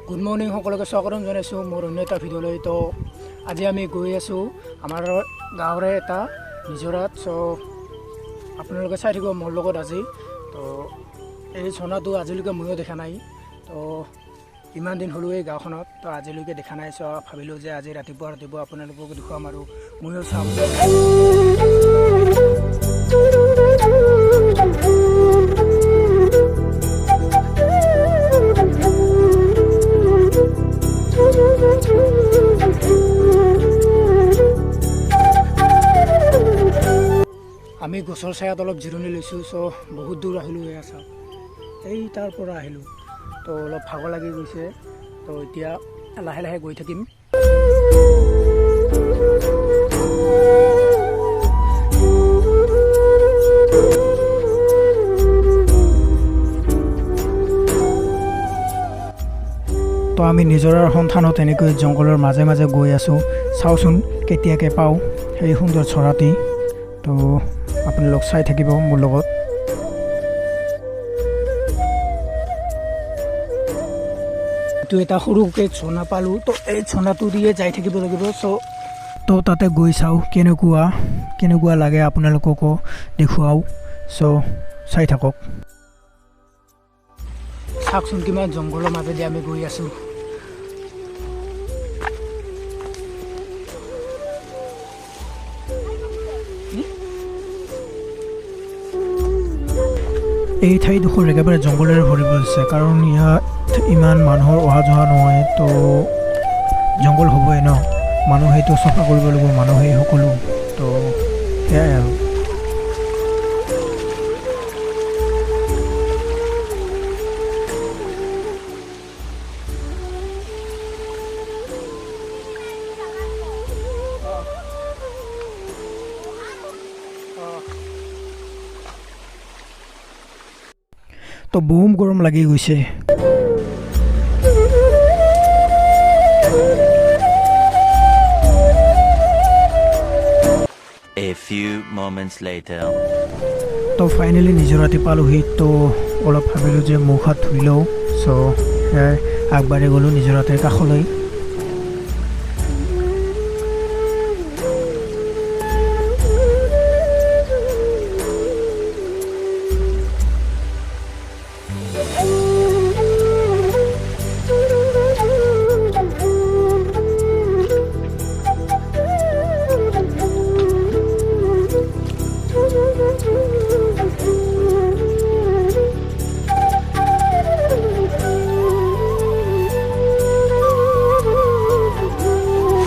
Good morning, সকলোকে স্বাগতম জনাইছোঁ মোৰ অন্য এটা ভিডিঅ'লৈ। তো আজি আমি গৈ আছোঁ আমাৰ গাঁৱৰে এটা নিজৰাত। চ' আপোনালোকে চাই থাকিব মোৰ লগত আজি। তো এই ঝৰ্ণাটো আজিলৈকে ময়ো দেখা নাই, তো ইমান দিন হ'লো এই গাঁওখনত, তো আজিলৈকে দেখা নাই। চ' ভাবিলোঁ যে আজি ৰাতিপুৱা ৰাতিপুৱা আপোনালোকক দেখুৱাম আৰু ময়ো চাম। আমি গছৰ ছায়াত অলপ জিৰণি লৈছোঁ। চ' বহুত দূৰ আহিলোঁ, এয়া চাওক, এই তাৰ পৰা আহিলোঁ। তো অলপ ভাগৰ লাগি গৈছে, তো এতিয়া লাহে লাহে গৈ থাকিম। তো আমি নিজৰাৰ সন্ধানত এনেকৈ জংঘলৰ মাজে মাজে গৈ আছোঁ। চাওঁচোন কেতিয়াকৈ পাওঁ সেই সুন্দৰ চৰাটি। তো আপোনালোক চাই থাকিব মোৰ লগত। এইটো এটা সৰুকৈ ঝৰ্ণা পালোঁ, তো এই ঝৰ্ণাটো দিয়ে যাই থাকিব লাগিব। চ' তো তাতে গৈ চাওঁ কেনেকুৱা কেনেকুৱা লাগে, আপোনালোককো দেখুৱাওঁ। চ' চাই থাকক। চাওকচোন কিমান জংঘলৰ মাজেদি আমি গৈ আছোঁ। এই ঠাইডোখৰ একেবাৰে জংঘলেৰে ভৰি পৰিছে, কাৰণ ইয়াত ইমান মানুহৰ অহা যোৱা নহয়, তো জংঘল হ'বই ন। মানুহেতো চফা কৰিব লাগিব, মানুহেই সকলো, তো সেয়াই আৰু। তো বম গৰম লাগি গৈছে। A few moments later. তো ফাইনেলি নিজৰাতে পালোহি। তো অলপ ভাবিলোঁ যে মুখ হাত ধুই লওঁ। চ' সেয়াই আগবাঢ়ি গ'লোঁ নিজৰাটোৰ কাষলৈ।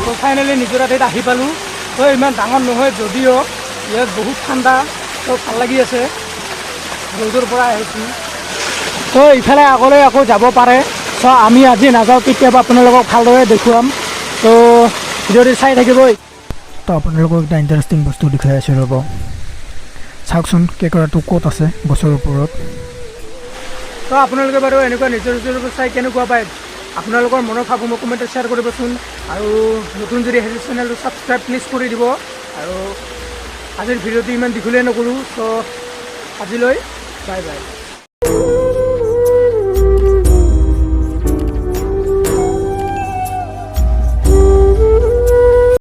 তো ফাইনেলি নিজৰাতে আহি পালোঁ। তো ইমান ডাঙৰ নহয় যদিও ইয়াত বহুত ঠাণ্ডা, তো ভাল লাগি আছে। ৰ'দৰ পৰা আহিছোঁ। তো ইফালে আগলৈ আকৌ যাব পাৰে। চ' আমি আজি নাযাওঁ, কেতিয়াবা আপোনালোকক ভালদৰে দেখুৱাম। তো ভিডিঅ'টো চাই থাকিব। তো আপোনালোকক এটা ইণ্টাৰেষ্টিং বস্তু দেখুৱাই আছোঁ, ৰ'ব। চাওকচোন কেঁকোৰাটো ক'ত আছে গছৰ ওপৰত। তো আপোনালোকে বাৰু এনেকুৱা নিজৰ নিজৰ চাই কেনেকুৱা পায়, আপোনালোকৰ মনৰ ভাৱসমূহ কমেণ্টত শ্বেয়াৰ কৰিবচোন। আৰু নতুন যদি আহিছে, চেনেলটো ছাবস্ক্ৰাইব প্লিজ কৰি দিব। আৰু আজিৰ ভিডিঅ'টো ইমান দীঘলীয়া নকৰোঁ। চ' আজিলৈ বাই বাই।